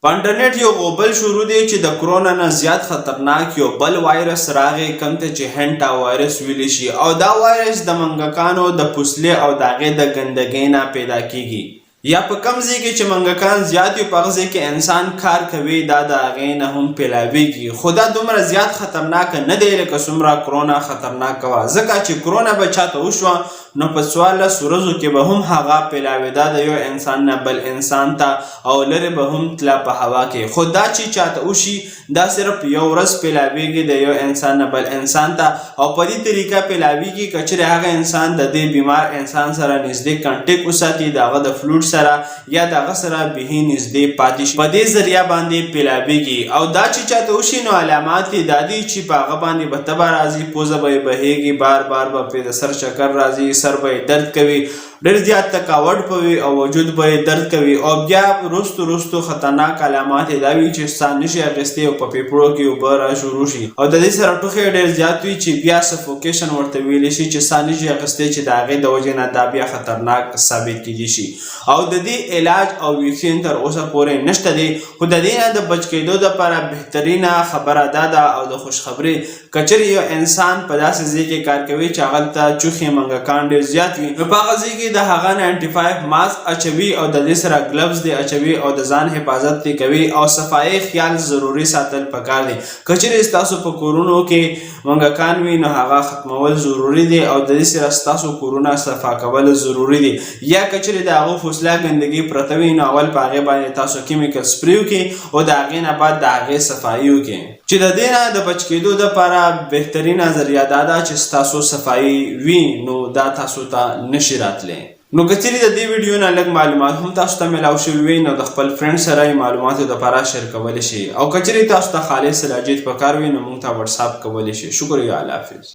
په انټرنیټ یو غوبل شروع دی چې د کرونا نه زیات خطرناک یو بل وایرس راغی، کوم ته چې هنټا وایرس ویلی شي، او دا وایرس د منګکانو د پوسلې او د هغې د ګندګۍ نه پیدا کیږي، یا په کوم ځای کې چې منګکان زیات وي، په هغه ځای کې انسان کار کوي، دا د هغې نه هم پیلاویږي. خو دا دومره زیات خطرناک نه دی لکه څومره کرونا خطرناک وه، ځکه چې کرونا به چاته وشوه نو په 14 ورځو کې به هم هغه پیلاویده د یو انسان نه بل انسان ته او لرې به هم تله په هوا کې. خو دا چې چاته وشي، دا صرف یو ورځ پیلاویږي د یو انسان نه بل انسان ته، او په دې طریقه پیلاویږي که چېرې هغه انسان د دې بیمار انسان سره نږدې کنټیک وساتي، د هغه د فلوډ سره یا د هغه سره بیخي نږدې پاتې شي، په دې ذریعه باندې پیلاویږي. او دا چې چاته وشي نو علامات یې دا دي چې په هغه باندې به تبه راځي، پوزه به یې بهیږي، بار بار به پرې د سر چکر راځي، سر به یې درد کوي، ډېر زیات تکاوټ به وي او وجود به یې درد کوي. او بیا وروستو وروستو خطرناک علامات یې دا وي چې ساه نشي اخیستی او په پیپړو کې اوبه را شروع شي، او د دې سره ټوخی ډېر زیات وي چې بیا سفوکیشن ورته ویلی شي، چې ساه نشي اخیستی، چې د هغې د وجې نه دا بیا خطرناک ثابت کیدی شي. او د دې علاج او ویکسین تر اوسه پورې نشته دی، خو د دې نه د بچ کېدو دپاره بهترینه خبره دا ده او د خوشخبری، که چېرې یو انسان په داسې ځای کې کار کوي چې هغلته چوخې منګکان ډېر زیات وي، نو په هغه ځای کې د هغه 95 ماسک اچوي او د دې سره ګلوز دې اچوي او د ځان حفاظت دې کوي، او صفایۍ خیال ضروري ساتل پکار دی. که چېرې ستاسو په کورونو کې منګکان وي نو هغه ختمول ضروري دی، او د دې سره ستاسو کورونه صفا کول ضروري دي، یا که چېرې د هغو فوسله ګندګي پرته وي نو اول په هغې باندې تاسو کیمیکل سپری وکړئ او د هغې نه بعد د هغې صفایي وکړئ. چې د دې نه د بچ کېدو دپاره بهترینه ذریعه دا ده چې ستاسو صفایي وي، نو دا تاسو ته نشي راتلی. نو که چېرې د دې ویډیو نه لږ معلومات هم تاسو ته میلاو شوي وي نو د خپل فرند سره یې معلوماتو دپاره شیر کولی شئ، او که چېرې تاسو ته خالص سلاجیت پکار وي نو موږ ته واتساپ کولی شئ. شکریه، الله حافظ.